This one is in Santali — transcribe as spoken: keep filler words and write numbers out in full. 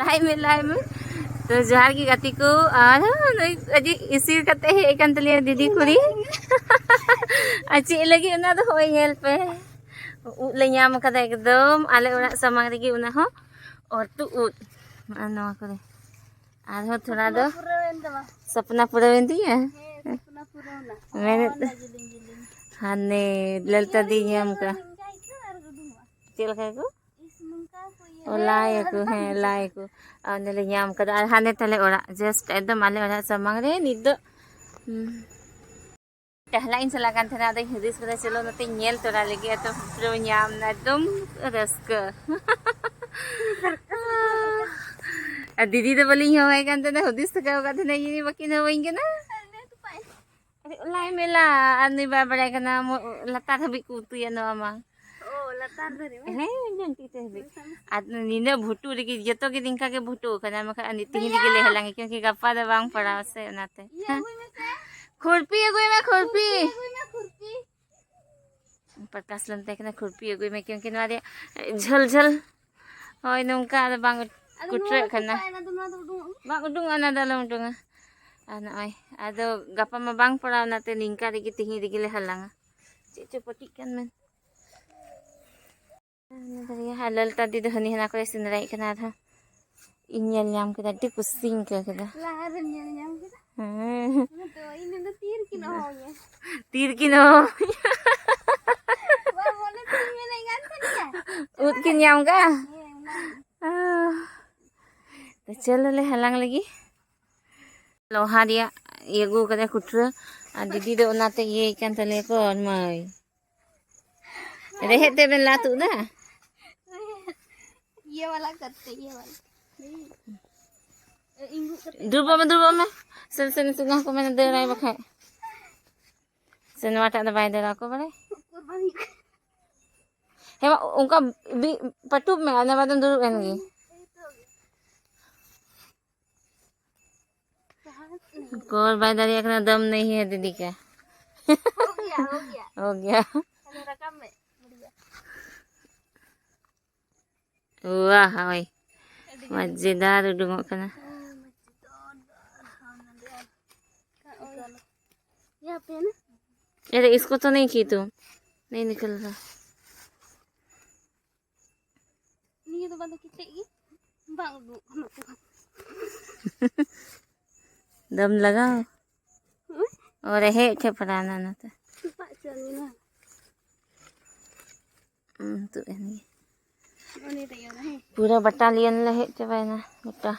ᱞᱟᱭ ᱢᱮ, ᱞᱟᱭ ᱢᱮ᱾ ᱛᱚ ᱡᱚᱦᱟᱨ ᱜᱮ ᱜᱟᱛᱮ ᱠᱚ, ᱟᱨ ᱱᱩᱭ ᱟᱹᱰᱤ ᱤᱥᱤᱨ ᱠᱟᱛᱮ ᱦᱮᱡ ᱟᱠᱟᱱ ᱛᱟᱞᱮᱭᱟ ᱫᱤᱫᱤ ᱠᱩᱲᱤ᱾ ᱟᱨ ᱪᱮᱫ ᱞᱟᱹᱜᱤᱫ ᱚᱱᱟ ᱫᱚ ᱦᱚᱸᱜᱼᱚᱭ ᱧᱮᱞ ᱯᱮ, ᱩᱫ ᱞᱮ ᱧᱟᱢ ᱟᱠᱟᱫᱟ ᱮᱠᱫᱚᱢ ᱟᱞᱮ ᱚᱲᱟᱜ ᱥᱟᱢᱟᱝ ᱨᱮᱜᱮ, ᱚᱱᱟ ᱦᱚᱸ ᱚᱨ ᱛᱩᱫ ᱩᱫ᱾ ᱟᱨ ᱱᱚᱣᱟ ᱠᱚᱨᱮ ᱟᱨᱦᱚᱸ ᱛᱷᱚᱲᱟ ᱫᱚ ᱯᱩᱨᱟᱹᱣᱮᱱ ᱛᱟᱢᱟ᱾ ᱥᱟᱯᱱᱟ ᱯᱩᱨᱟᱹᱣᱮᱱ ᱛᱤᱧᱟ᱾ ᱦᱮᱸ, ᱥᱟᱯᱱᱟ ᱯᱩᱨᱟᱹᱣᱱᱟ᱾ ᱢᱮᱱᱮᱫ ᱚᱱᱟ ᱡᱤᱞᱤᱧ ᱡᱤᱞᱤᱧ᱾ ᱦᱟᱱᱮ ᱞᱟᱹᱞᱛᱟ ᱫᱤᱧ ᱧᱟᱢ ᱠᱟ᱾ ᱱᱤᱝᱠᱟ ᱟᱹᱭᱠᱟᱹᱜ ᱟᱨ ᱩᱰᱩᱝᱚᱜᱼᱟ᱾ ᱪᱮᱫ ᱞᱮᱠᱟ ᱠᱚ? ᱤᱥ, ᱱᱚᱝᱠᱟ ᱠᱚ ᱤᱭᱟᱹ ᱚ, ᱞᱟᱭ ᱟᱠᱚ, ᱦᱮᱸ, ᱞᱟᱭ ᱟᱠᱚ᱾ ᱟᱨ ᱚᱸᱰᱮ ᱞᱮ ᱧᱟᱢ ᱠᱟᱫᱟ᱾ ᱟᱨ ᱦᱟᱱᱮ ᱛᱟᱞᱮ ᱚᱲᱟᱜ, just ᱮᱠᱫᱚᱢ ᱟᱞᱮ ᱚᱲᱟᱜ ᱥᱟᱢᱟᱝ ᱨᱮ ᱱᱤᱛ ᱫᱚ, ᱦᱩᱸ, ᱴᱟᱦᱞᱟᱜ ᱤᱧ ᱪᱟᱞᱟᱜ ᱠᱟᱱ ᱛᱟᱦᱮᱱᱟ᱾ ᱟᱫᱚᱧ ᱦᱩᱫᱤᱥ ᱠᱮᱫᱟ, ᱪᱚᱞᱚ ᱱᱚᱛᱮᱧ ᱧᱮᱞ ᱛᱚᱨᱟ ᱞᱮᱜᱮ, ᱟᱫᱚ ᱯᱩᱨᱟᱹ ᱧᱟᱢ ᱮᱱᱟ, ᱮᱠᱫᱚᱢ ᱨᱟᱹᱥᱠᱟᱹ᱾ ᱟᱨ ᱫᱤᱫᱤ ᱫᱚ ᱵᱟᱹᱞᱤᱧ ᱦᱚᱦᱚᱭ ᱠᱟᱱ ᱛᱟᱦᱮᱱᱟ, ᱦᱩᱫᱤᱥ ᱛᱷᱟᱠᱟᱣ ᱟᱠᱟᱫ ᱛᱟᱦᱮᱱᱟ, ᱤᱧ ᱵᱟᱹᱠᱤᱱ ᱦᱚᱦᱚᱧ ᱠᱟᱱᱟ᱾ ᱟᱨᱮ, ᱞᱟᱭ ᱢᱮᱞᱟ, ᱟᱨ ᱱᱩᱭ ᱵᱟᱭ ᱵᱟᱲᱟᱭ ᱠᱟᱱᱟ, ᱢᱚ-, ᱞᱟᱛᱟᱨ ᱦᱟᱹᱵᱤᱡ ᱠᱚ ᱩᱛᱩᱭᱟ ᱱᱚᱣᱟ ᱢᱟ᱾ ᱚ, ᱞᱟᱛᱟᱨ ᱫᱷᱟᱹᱨᱤᱡ ᱵᱟᱝ? ᱦᱮᱸ, ᱡᱟᱹᱱᱴᱤ ᱛᱮ ᱦᱟᱹᱵᱤᱡ᱾ ᱟᱨ ᱱᱤᱱᱟᱹᱜ ᱵᱷᱩᱴᱩ ᱨᱮᱜᱮ, ᱡᱚᱛᱚ ᱜᱮ ᱱᱤᱝᱠᱟ ᱜᱮ ᱵᱷᱩᱴᱩ ᱠᱟᱱᱟ, ᱵᱟᱠᱷᱟᱱ ᱟᱨ ᱱᱤᱛ ᱛᱮᱦᱮᱧ ᱨᱮᱜᱮ ᱞᱮ ᱦᱟᱞᱟᱝ ᱠᱮᱭᱟ, ᱠᱤ ᱜᱟᱯᱟ ᱫᱚ ᱵᱟᱝ ᱯᱟᱲᱟᱣᱟ ᱥᱮ, ᱚᱱᱟᱛᱮ᱾ ᱤᱭᱟᱹ ᱟᱹᱜᱩᱭ ᱢᱮᱥᱮ᱾ ᱠᱷᱩᱨᱯᱤ ᱟᱹᱜᱩᱭ ᱢᱮ, ᱠᱷᱩᱨᱯᱤ᱾ ᱠᱷᱩᱨᱯᱤ ᱟᱹᱜᱩᱭ ᱢᱮ, ᱠᱷᱩᱨᱯᱤ᱾ ᱯᱨᱚᱠᱟᱥ ᱞᱮ ᱢᱮᱛᱟᱭ ᱠᱟᱱᱟ, ᱠᱷᱩᱨᱯᱤ ᱟᱹᱜᱩᱭ ᱢᱮ, ᱠᱤᱭᱩᱝᱠᱤ ᱱᱚᱣᱟ ᱨᱮᱭᱟᱜ ᱡᱷᱟᱹᱞ ᱡᱷᱟᱹᱞ, ᱦᱳᱭ, ᱱᱚᱝᱠᱟ ᱟᱫᱚ ᱵᱟᱝ ᱟᱫᱚ ᱱᱚᱣᱟ ᱠᱩᱴᱨᱟᱹᱜ ᱫᱚ ᱠᱟᱱᱟ᱾ ᱛᱚᱯᱟᱜ ᱮᱱᱟ, ᱟᱫᱚ ᱱᱚᱣᱟ ᱫᱚ ᱩᱰᱩᱝᱚᱜ ᱢᱮ᱾ ᱵᱟᱝ ᱩᱰᱩᱝᱚᱜᱼᱟ, ᱚᱱᱟ ᱫᱚ ᱟᱞᱚᱢ ᱩᱰᱩᱝᱟ᱾ ᱟᱨ ᱱᱚᱜᱼᱚᱭ, ᱟᱫᱚ ᱜᱟᱯᱟ ᱢᱟ ᱵᱟᱝ ᱯᱟᱲᱟᱣ, ᱚᱱᱟᱛᱮ ᱱᱤᱝᱠᱟ ᱨᱮᱜᱮ ᱛᱤᱦᱤᱧ ᱨᱮᱜᱮ ᱞᱮ ᱦᱟᱞᱟᱝᱟ᱾ ᱪᱮᱫ ᱪᱚ ᱯᱟᱹᱴᱤᱜ ᱠᱟᱱ ᱢᱮ᱾ ᱟᱨ ᱞᱟᱞᱛᱟ ᱫᱤ ᱫᱚ ᱦᱟᱹᱱᱤ ᱦᱟᱱᱟ ᱠᱚᱨᱮ ᱥᱮᱸᱫᱽᱨᱟᱭᱮᱫ ᱠᱟᱱᱟ, ᱟᱨᱦᱚᱸ ᱤᱧ ᱧᱮᱞ ᱧᱟᱢ ᱠᱮᱫᱟ, ᱟᱹᱰᱤ ᱠᱩᱥᱤᱧ ᱟᱹᱭᱠᱟᱹᱣ ᱠᱮᱫᱟ᱾ ᱞᱟᱦᱟ ᱨᱮᱢ ᱧᱮᱞ ᱧᱟᱢ ᱠᱮᱫᱟ? ᱦᱮᱸ᱾ ᱚᱱᱟ ᱫᱚ ᱤᱧ ᱫᱚ ᱛᱤ ᱨᱮᱠᱤᱱ ᱦᱚᱦᱚᱣᱟᱹᱧᱟ᱾ ᱛᱤ ᱨᱮᱠᱤᱱ ᱦᱚᱦᱚᱣᱟᱹᱧᱟ᱾ ᱵᱟ, ᱢᱚᱱᱮ ᱛᱤᱧ ᱢᱮᱱᱮᱫ ᱠᱟᱱ ᱛᱟᱦᱮᱱᱟ᱾ ᱩᱫ ᱠᱤᱱ ᱧᱟᱢ ᱠᱟᱜᱼᱟ? ᱦᱮᱸ, ᱚᱱᱟ ᱜᱮ᱾ ᱟᱦ᱾ ᱛᱚ ᱪᱚᱞᱚ ᱞᱮ ᱦᱟᱞᱟᱝ ᱞᱮᱜᱮ᱾ ᱞᱳᱦᱟ ᱨᱮᱭᱟᱜ ᱤᱭᱟᱹ ᱟᱹᱜᱩ ᱠᱟᱫᱟᱭ ᱠᱩᱴᱨᱟᱹ, ᱟᱨ ᱫᱤᱫᱤ ᱫᱚ ᱚᱱᱟᱛᱮ ᱤᱭᱟᱹᱭ ᱠᱟᱱ ᱛᱟᱞᱮᱭᱟ ᱠᱚ, ᱟᱨ ᱢᱟᱹᱭ᱾ ᱨᱮᱦᱮᱫ ᱛᱮ ᱵᱮᱱ ᱞᱟᱹᱛᱩᱜ ᱫᱟ? ᱤᱭᱟᱹ ᱵᱟᱞᱟ ᱠᱟᱨᱛᱮ, ᱤᱭᱟᱹ ᱵᱟᱞᱟ᱾ ᱤᱧ ᱜᱩᱜ ᱠᱟᱛᱮ ᱫᱩᱲᱩᱵᱚᱜ ᱢᱮ, ᱫᱩᱲᱩᱵᱚᱜ ᱢᱮ᱾ ᱥᱮᱱ, ᱥᱮᱱ, ᱥᱮᱱ, ᱡᱟᱦᱟᱸ ᱠᱚ ᱢᱮᱱᱟ, ᱫᱟᱹᱲᱟᱭ ᱵᱟᱠᱷᱟᱡ᱾ ᱥᱮ ᱱᱚᱣᱟᱴᱟᱜ ᱫᱚ ᱵᱟᱭ ᱫᱟᱹᱲᱟ, ᱚᱠᱚᱭ ᱵᱟᱲᱟᱭ? ᱩᱠᱩᱨ ᱵᱟᱝ ᱦᱩᱭᱩᱜ ᱠᱟᱱᱟ᱾ ᱦᱮᱸ, ᱚᱱᱠᱟ ᱵᱤ-, ᱯᱟᱹᱴᱩᱵ ᱢᱮ, ᱚᱱᱟ ᱵᱟᱫᱮᱢ ᱫᱩᱲᱩᱵ ᱮᱱ ᱜᱮ᱾ ᱩᱠᱩᱨ ᱵᱟᱭ ᱫᱟᱲᱮᱭᱟᱜ ᱠᱟᱱᱟ, ᱫᱚᱢ ᱱᱟᱹᱦᱤ ᱦᱮ ᱫᱤᱫᱤ ᱠᱟ᱾ ᱦᱳ ᱜᱮᱭᱟ, ᱦᱳ ᱜᱮᱭᱟ᱾ ᱦᱳ ᱜᱮᱭᱟ᱾ ᱛᱟᱦᱞᱮ ᱨᱟᱠᱟᱵ ᱢᱮ, ᱵᱩᱰᱷᱤᱭᱟ᱾ ᱣᱟᱦ, ᱦᱳᱭ᱾ ᱢᱚᱡᱮᱫᱟᱨ ᱩᱰᱩᱝᱚᱜ ᱠᱟᱱᱟ᱾ ᱮᱨᱮ, ᱤᱥᱠᱳ ᱛᱚ ᱱᱟᱦᱤᱸ ᱠᱤ ᱛᱩᱢ ᱱᱟᱦᱤᱸ ᱱᱤᱠᱟᱞ ᱨᱟᱦᱟ᱾ ᱱᱤᱭᱟᱹ ᱫᱚ ᱵᱟᱝ ᱫᱚ ᱠᱮᱴᱮᱡ ᱜᱮ ᱵᱟᱝ ᱩᱰᱩᱠᱚᱜ ᱠᱟᱱᱟ᱾ ᱫᱚᱢ ᱞᱟᱜᱟᱣ᱾ ᱚᱨᱮ ᱦᱮᱡ ᱪᱟᱯᱲᱟᱣᱱᱟ ᱱᱚᱛᱮ᱾ ᱛᱚᱯᱟᱜ ᱪᱟᱞᱩᱭᱱᱟ᱾ ᱦᱩᱸ, ᱛᱩᱫ ᱮᱱ ᱜᱮ᱾ ᱩᱱᱤ ᱫᱚ ᱤᱭᱟᱹ ᱦᱮᱸ᱾ ᱯᱩᱨᱟᱹ ᱵᱟᱴᱟᱞᱤᱭᱟᱱ ᱞᱮ ᱦᱮᱡ ᱪᱟᱵᱟᱭᱮᱱᱟ ᱜᱚᱴᱟ᱾